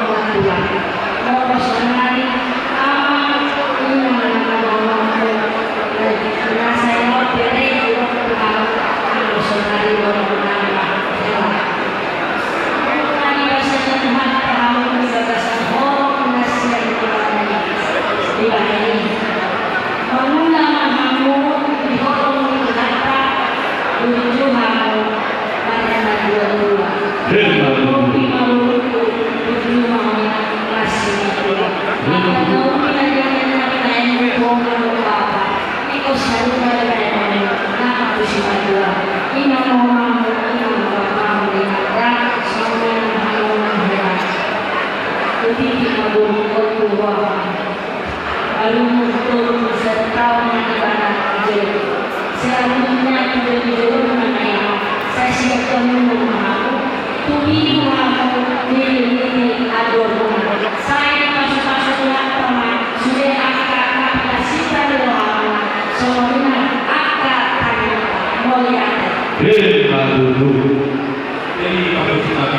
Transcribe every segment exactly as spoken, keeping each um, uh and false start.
Tuhan. Molo sonari, Ama, i ma na manomu, na sai ro bere di roha tu hami, molo sonari ro nang hela. Hami basa Tuhan, hami di bagasan holong na sian Tuhan i. Di bahen i, mangula ma hamu di holong ni Tuhanta, burju hamu marnidua-dua. Amen. Amen. Iko saluhut ma di bahen na tusi matua. Ima ma hamu, ima ma bapam, ima ma bapam, ima ma bapam. Uti di ma buru kotu wa. Alumur tolu sataon na di bana jo. Selanjutnya tu jolo-jolo na naya. Sai siap tonun ma hamu. Tubi ma hamu, nilili ador ma. Sai pasu-pasu na tama. Sude angka-angka na sita ni rohana, songon i ma angka tani. Mauliate. Hei, aduh. Jadi, bagus, tapi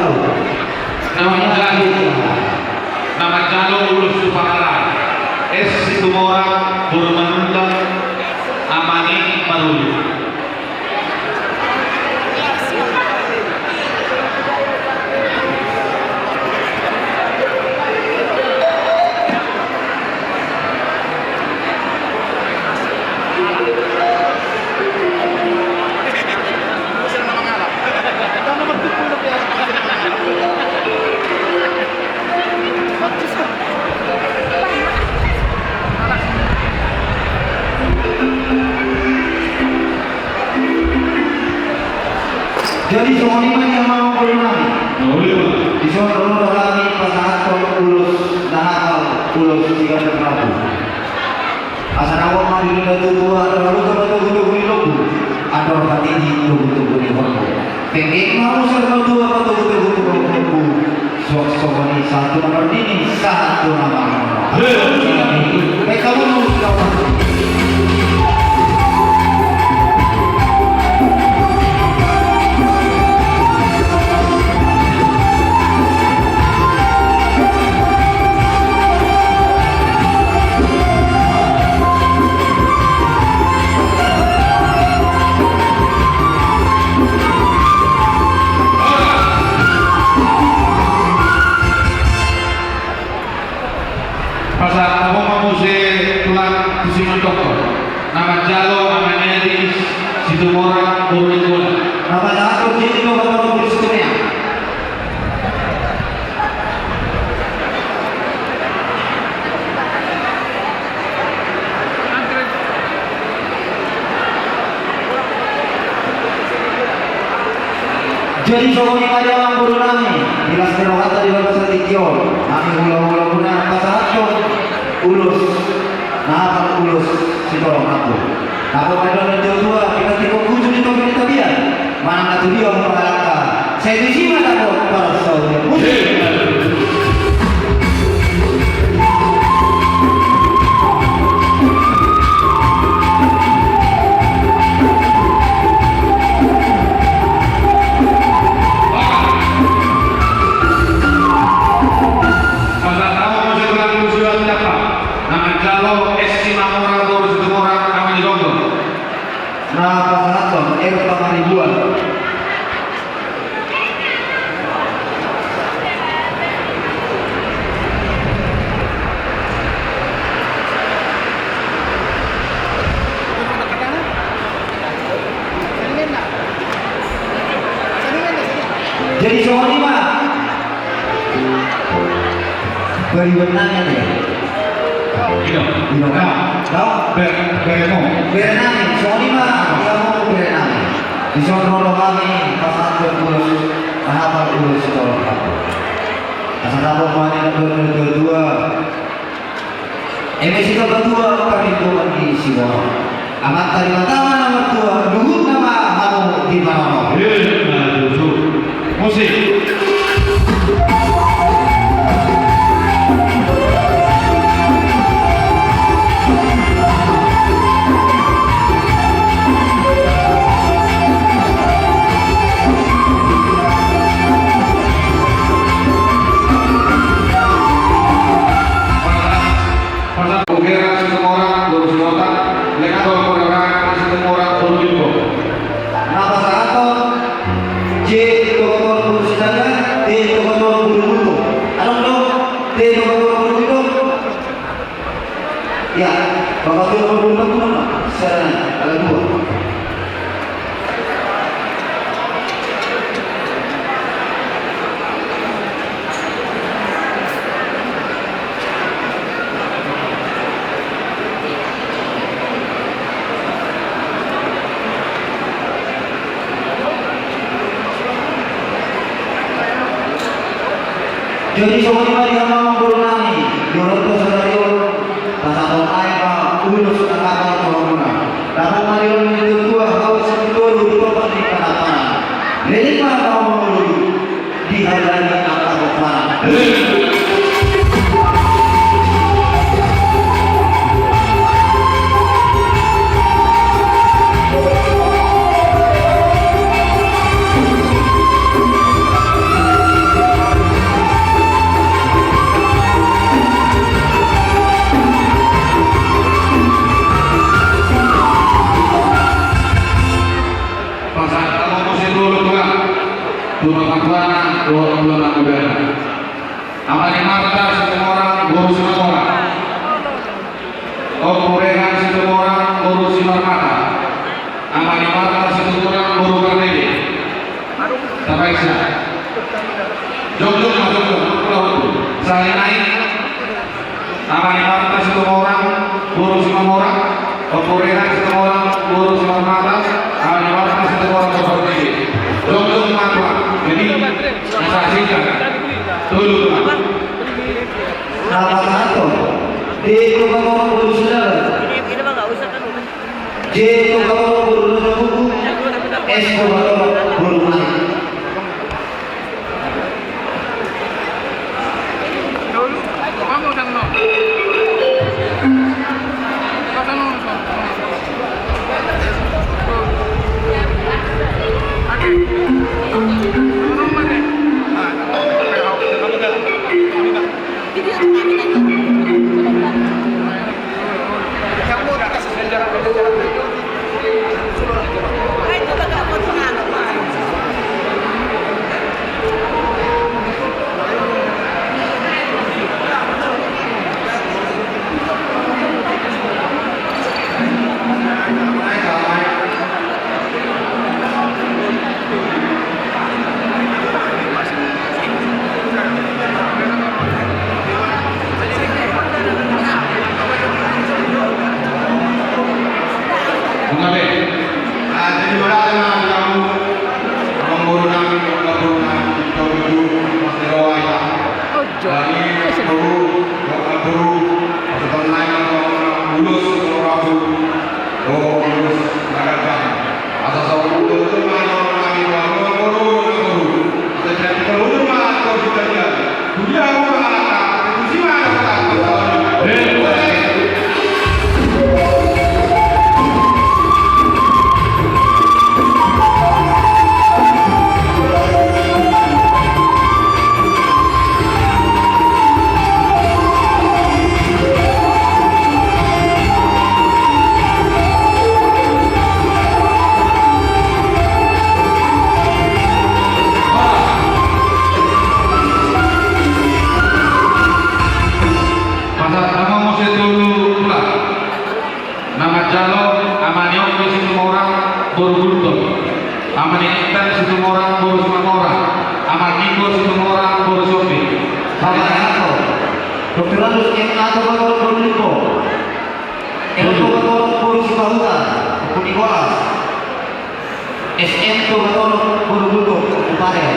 Na manjalo, na manjalo ulos tu pangalaho. Es Situmorang, boru Manunggal, ama ni Maruli. Jadi songon i ma di hamu boru nami. Dison ro do hami pasahathon ulos na hata, ulos siganup rambu. Asa dapot ma di na tuatua, andor halumpang ma togutogu ni lombu, andor hatiti togutogu ni horbo. Penggeng ma muse na tuatua, togutogu ni lombu. Suang songon i sahat tu na marnini, sahat tu na marnono. Baik, kamu mau sudah. Pasahat hamu ma muse tulang tu si mandok. Na manjalo ama ni Adis Situmorang boru Linggolan. Na pasahathon jei do hamu boru Situmorang. Jadi songon i ma di amang boru nami, di las ni rohanta di bagasan tingki on, hami hulahula muna pasahathon ulos, na hata ulos sitorop rambu. Dapot ma di na tuatua, pinantikhon uju di topi ni tapian. Manang na tudia ho mangalangka, sai tusi ma dapot parsaulian. Musik. Pasahat hamu muse tulang tu si Situmorang. Na manjalo es Situmorang boru Situmorang, ama ni Longgo. Na pasahathon air pangaribuan. Jadi songon i ma. Bari berenang ya, ya? Iya. Iya, kan? Tahu? Ber-, beremo. Berenang, songon i ma, iya, mau berenang. Dison ro do hami pasahathon ulos, na hata ulos sitorop rambu. Asa dapot ma di na tuatua. Eme sitamba tua parlindungan ni siborok. Amanta Debata ma na martua, luhutna ma hamu di parorot. Iya, na tutu. Musik. Pasahathon Gera Situmorang boru Sihotang, Lektor Purera Situmorang boru Limbo. Na pasahathon, je tokoton boru Sinaga, je tokoton boru Limbo. Adong do, je tokoton boru Limbo. Ya, tokoton boru Limbo, sana, ada dua. Jadi songon i ma di hamu amang boru nami, di hita sadari on, pasahathon aek ma ulos na hata tu hamuna. Dapot ma di on ni tuatua, hau sitolu di topan ni panampangan. Leleng ma hamu mangolu di halalan ni angka pomparan. Jongjong ma, jongjong ma, jongjong. Sae nai. Ama ni Marta Situmorang boru Simamora. Ompu Rena Situmorang boru Simarmata. Ama ni Marta Situmorang boru Simamora. Jongjong ma, jongjong. Jadi, masa singkat. Tolu, Tuan. Apa satu? Di rumah boru Saudara. J tu Batorok boru Raja Buku, S tu Batorok boru Malik. Pasahat ma muse tolu, Tuan. Na manjalo Ama ni Opi Situmorang boru Gultom, Ama ni Intan Situmorang boru Simamora, Ama Niko Situmorang boru Sombi. Pasahat ma. Doktorandus M A tu Batorok boru Limpo, L tu Batorok boru Sipahutar, Ompu Nikolas, S M tu Batorok boru Gultom, Ompu Parel.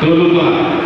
Tolu, Tuan.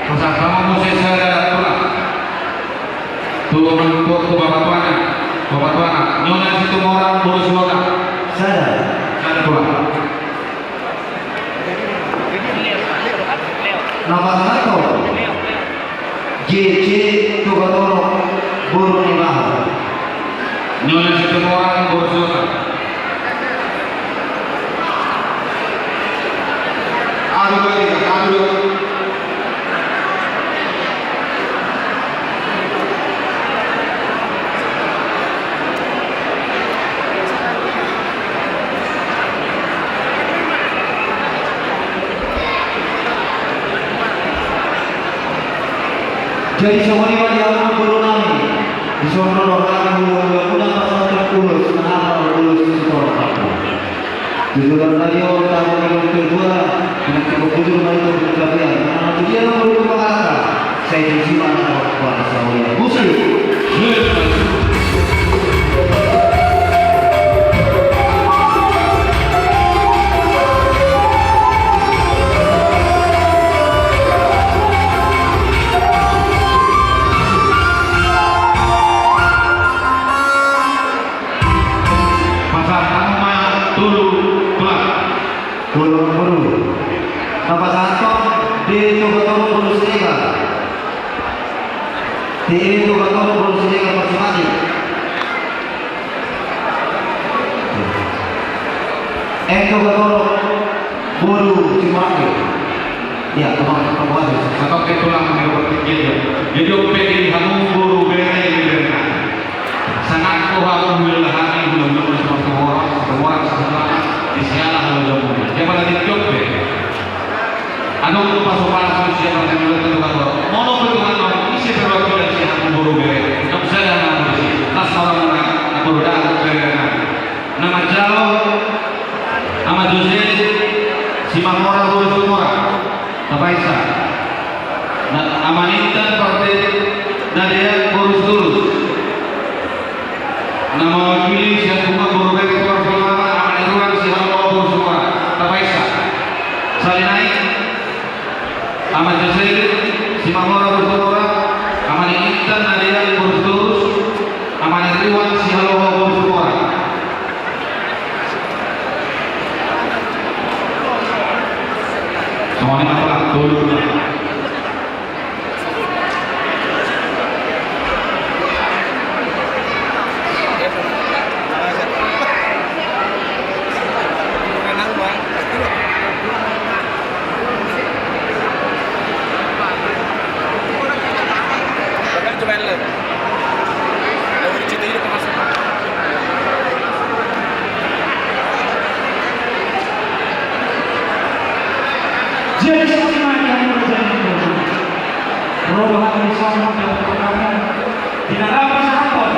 Pasahat ma muse sada, Tuan. Tu, tu, tu bapatuana, bapatuana. Nyona Situmorang boru Sihombing. Sada. Sada, Tuan. Na pasahathon J J tu Batorok boru Naibaho. Nyona Situmorang boru Sihombing. Aduh, aduh, aduh. Jadi songon i ma di hamu boru nami, dison ro hami hulahula muna pasahathon ulos na hapal, ulos sitorop. Jujur na di on tamu di kedua, dengan cukup jujur ma di kedua. Nah, tu dia nomor dua mangalangka. Saya di sini anak bangsa Oya. Musik. Pasahat ma tolu tulang. Tolu boru. Na pasahathon di Toga Toro boru Siregar. Di Toga Toro boru Siregar masing-masing. Eh, Toga Toro boru Simarake. Iya, Toga Toro boru. Satoke tulang di rumah tinggi dia. Jadi, ope di hamu boru bere, bere. Sangat ko hamu hulahula hami, hulahula muna Simarake, Simarake, Simarake, di siala hulahula muna. Dia pada di jope. Adong pasu-pasu siapa yang dulu itu, Pak? Molo pertemuan orang isi perwakilan siapa boru bere. Untuk saya nama di sini. Las orang mana, aku udah bere. Nama jalo, Ama Jose, Simamora boru Situmorang. Tapaisa. Na, Ama Nintan parte na deak boru Sitorus. Na mewakili sian Bunga boru bere Sitorus, Ama Irwan Sihaloho boru Situmorang. Tapaisa. Sahali nai, Ama Jose, Simamora boru Situmorang, Ama Nintan na deak boru Sitorus, Ama Irwan Sihaloho boru Situmorang. Songon i ma tulang, tolu. Jadi songon i ma di hamu raja ni boru. Ro do hami songon i ma di hamu. Di na laho pasahathon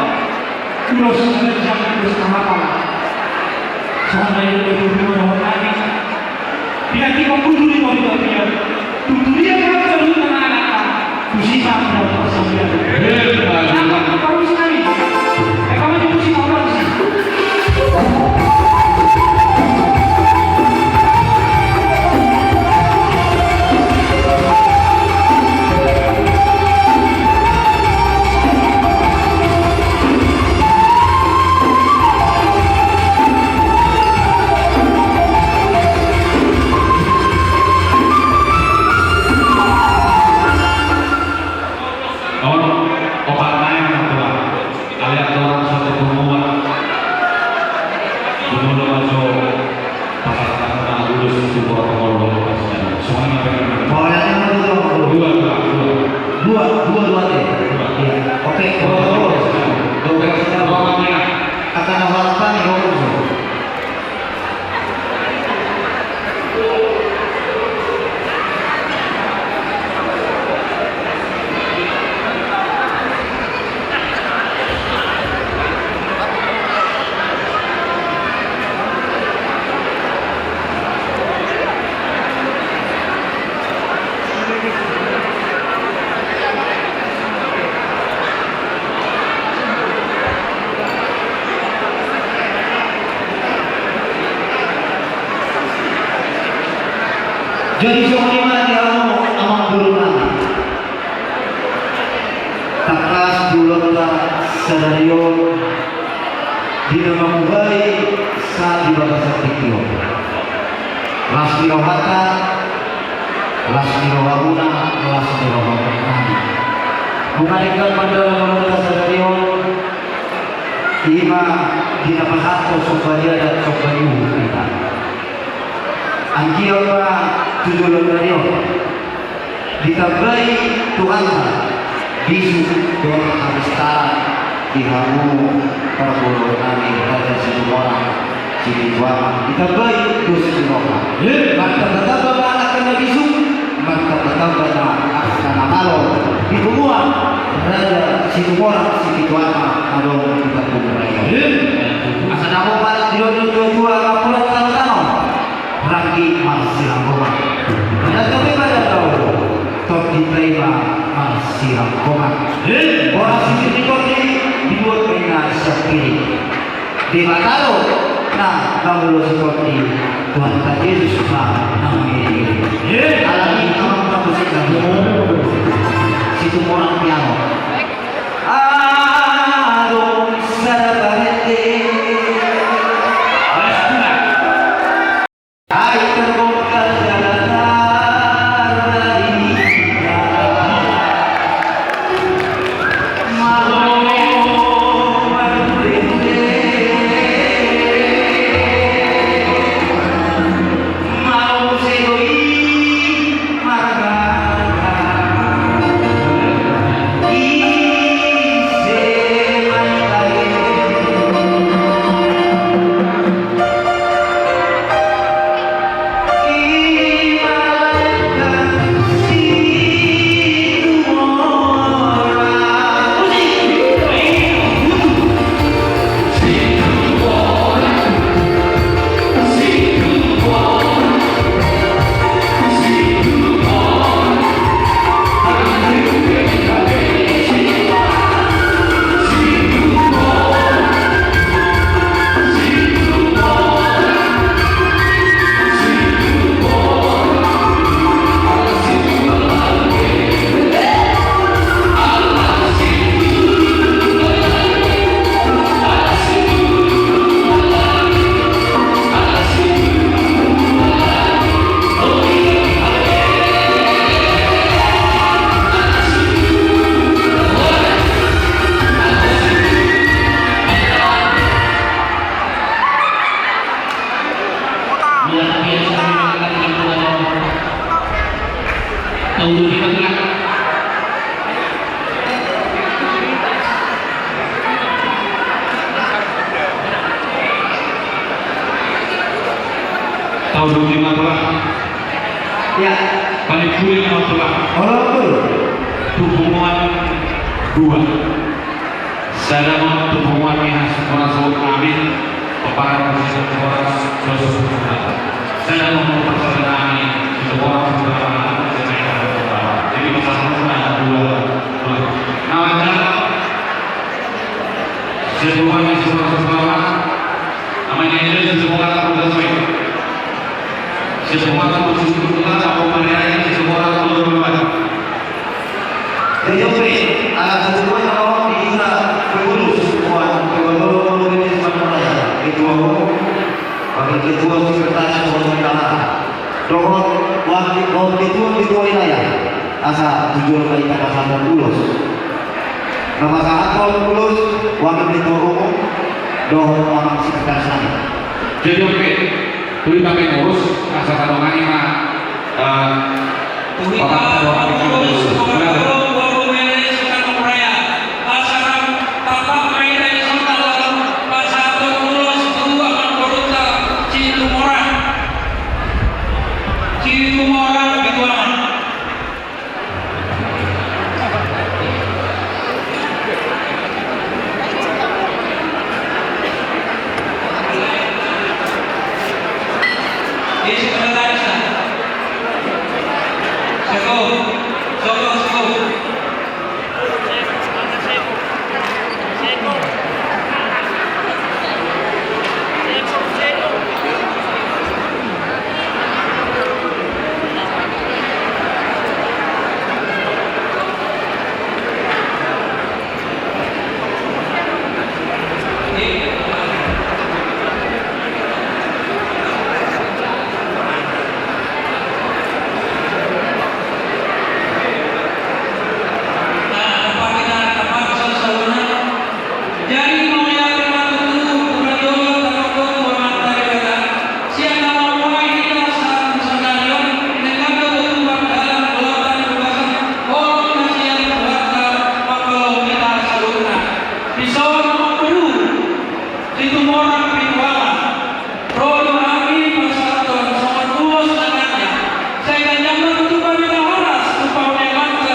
ulos na ganjang, ulos na hapal. Songon na nidok ni boru dohot nami. Pinantikhon bujur i ma di tapian. Tutu dia kan saluhutna na anak. Tusi ma di tapian. Anak parus nami. Eka ma di tusi ma parus. On, opat nai ma tulang. Alai andorang so topung uan. Jumolo ma jo. Pasahat ma ulos tu boru pangolu. Songon i ma. Dua, dua, dua. Dua, dua, dua, dua. Iya. Oke. Dua, dua, dua. Dua, dua, dua. Kata na harapan, dua, dua. Jadi songon i ma di hamu amang boru nami. Tangkas di ulaonta sadari on di na mamungka i sahat di bagasan tingki on. Las ni rohanta, las ni rohamuna, las ni roha nami. Nunga denggan mandalan ulaonta sadari on, i ma di na pasahathon somba ni adat, somba ni uhum hita. Anggiat ma tu joloan ni ari on ditambai Tuhanta bisuk dohot habistaran di hamu parboruon nami Raja Situmorang Sitibuama, ditambai dos ni roha. Martamba-tamba ma angka na bisuk, martamba-tamba ma angka Sana malo di punguan Raja Situmorang Sipitu Ama adong di Kampung Raya. Asa dapot paling di dua dua dua dua dua puluh tano tano. Rangki marsiranggongan. Pada topi pada tau topi taima marsiranggongan. Boras sisir di topi di dua tengah sapiri. Debata do na mangulosi tondi, Tuhanta Jesus ma na mangiring. Alani amang na musik na Situmorang piano. Adong sada parende. Tau dua puluh lima pala. Ya. Paling kulit nama pala. Oh, betul. Tubuhan dua. Sada ma tu punguan ni Situmorang suhut nami, pomparan ni Situmorang suhut. Sada ma tu parsada nami, Situmorang suhut. Jadi pasahat na dua. Nama jalan. Situmorang suhut. Nama ni Situmorang suhut. Situmorang suhut. Situmorang suhut. Jadi, oke, ala ketua yang awal di kita pengurus, buat ketua dulu, dulu ini sebenarnya, ketua umum, wakil ketua, sekretaris, pengurus utama. Dohot, wakil, dohot ketua, ketua wilayah. Asa tujuan kali kita pasangan ulos. Nah, pasangan ulos, wakil ketua umum, dohot, wakil sekretaris nami. Jadi, oke, tuli kami ngurus, asa tadongani ma, eh, Bapak Ketua Pengurus. Jadi, mauliate ma tutu, hujolo tadok tu Amanta Debata, sian na mambuat hita sahat tu sadari on, denggan do tutu mardalan, golangta di bagasan holong na sian Tuhanta, mangkaholongi hita saluhutna. Dison ma tutu, Situmorang Pitu Ama, ro do hami pasahathon songon ulos na ganjang, sai ganjang ma tutu pamita horas tu parumaenta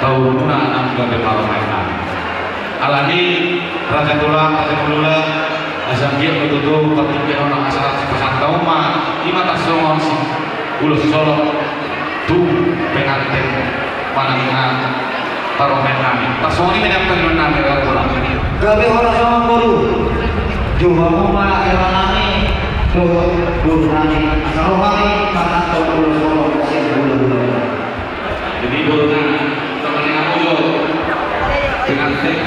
tauruna nang gabe marumaen nami. Alani, raja tulang, raja mulak, Asa anggiat ma tutu partingkian on asa pasahat hamu ma, i ma tarsongon si ulos holong tu pengantin manang na parromean nami. Tarsongon i ma nian pangidoan nami, ro boru nami. Gabe hona songon boru. Jou hamu ma hela nami dohot boru nami, asa ro hami pasahathon ulos holong sian hulahula. Jadi, boru nami, sama dengan boru. Dengan sek,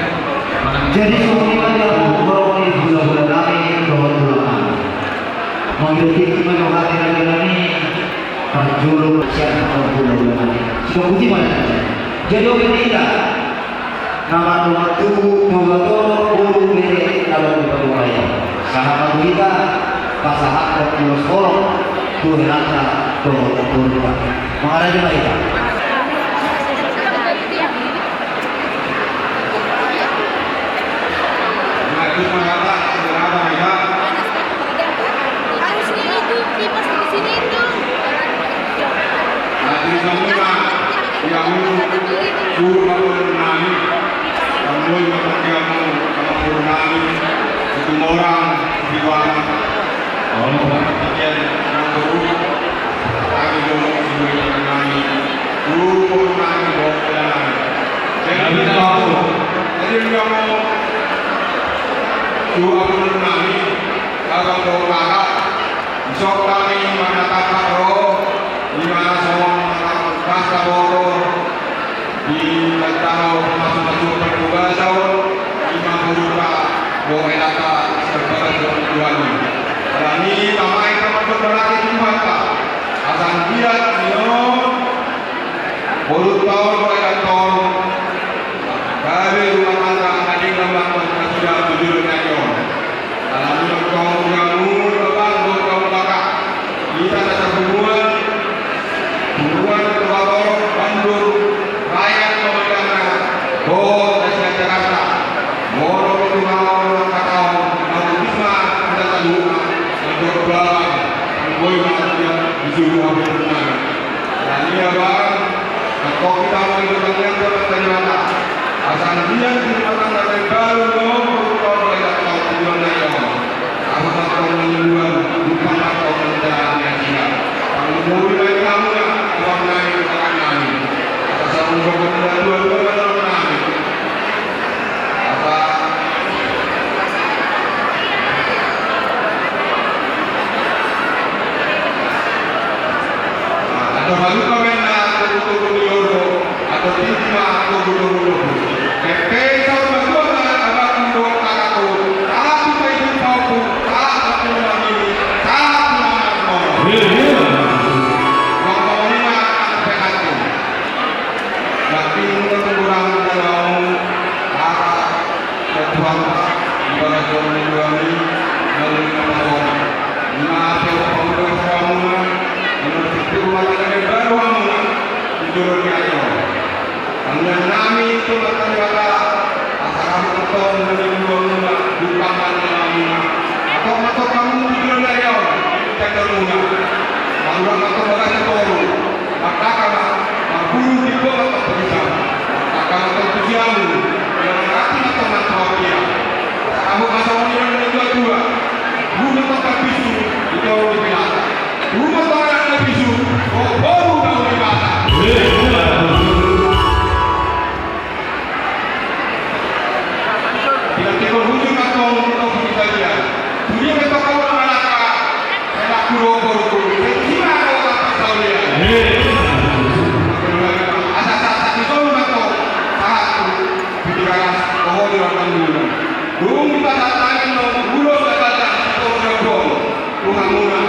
mana? Jadi, songon i ma di hamu horong ni hulahula nami dohot tulang nami. Mangido tingki ma di hami raja nami, parjolo sian hamu hulahula nami. Sudah putih mana? Jadi, oke, kita. Na mandok tu Toga Toru, boru, bere, na laho di paduka i. Sahat ma tu hita pasahathon ulos holong tu helanta dohot boruta. Mangaraja ma hita. Harusnya itu kipas di sini itu. Nah, jadi semua, ya, tu hamu nami, hamu yang bertiamu, hamu nami, Situmorang, Siwalan, hamu bagian yang baru, kami dulu, dulu nami, dulu nami, bawa nami. Jadi, jadi, yang mau, tu hamu nami, kalau mau kakak, isok nami, mana kakak, oh, di mana semua, kakak, kakak, oh, di tano pamasu-pasu partugason, ima boruta, boru helanta, sian bagas ni Tuhan i. Alani i, tama i, tama i, tama i, tama i, asa anggiat ni on, boruta on, boru helanta on, gabe rumah tangga, adong na mangkon, na sudah bujur na i on. Alani i tong di hamu, Abang, dohot hamu, Kakak. Hita na sapunguan, punguan Toga Toru, Bandung, rakyat Pamedangan, dohot na sian Jakarta. Molo pe tu hamu angka taon, na utus ma hita saluhutna, mandok tu Abang, anggo i ma hita disuruh hamu punguan. Alani i, Abang, antong hita mangido tangiang tu Amanta Debata. Asa anggiat di rumah tangga na imbaru on, boruta on, boru helanta on, tujuan na i on. Asa antong na nibuan, lupa antong na nidalan na i. Pangumuri ma i tu hamuna, Abang nami, Kakak nami. Asa saur matua, tua, tua, tua, nami. Asa Atau halupa ma na togu-togu ni orbo, atau tingki ma togu-togu ni orbo. Kepe saur matua ma abangku dohot kakakku, ala tu paidit paukku, ala tu paidit paukku, ala tu paidit paukku. Iya, iya. Uang paulima, ala tu paidit paukku. Tapi mula tu kurang dalam, ala Tuhan, ibarat orang dua ni, lalu lima tahun. Ima pe pamuda salamuna, ima pe rumah tangga na baru hamuna, di jolo ni ayo. Tangiang nami tu Amanta Debata, asa hamu antong na nibuanmuna, dupangan ni hamuna. Antong ma antong hamu di jolo ni ayo, tangiangmuna. Marurat ma antong bagas ni toru. Mardaka ma, marburu di bongka papagisan. Mardaka ma antong tu siamun, ia mangati ma antong nang tu hapia. Asa hamu ma songon nidok ni natua-tua. Buru ma antong parbisu, di toru ni binatang. Buru ma antong anak na bisu, boru na uli bata. Pinantikhon hujur ma antong, antong di bagian. Tudia ma antong hamu na manangka. Enak kulo boru kulo. Jadi sima ada orang pasal dia. Asa sahat-sahat ni solu ma antong. Sahat tu pikiran. Toho di orang dulu. Dung di pasal tangan lo. Ulos na baca. Toho di orang. Tuhan muna.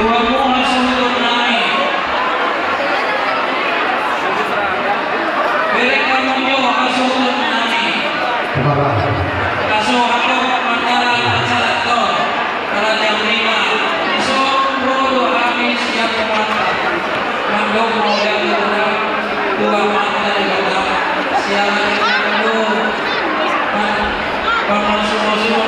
Hamu hasuhuton nami. Bereng hamu jo hasuhuton nami. Asa hatop mandalan acara on. Ala jam lima. Ison ro do hami sian rumanta. Mandok mauliate tu Amanta Debata. Sian na do. Pamasumasu.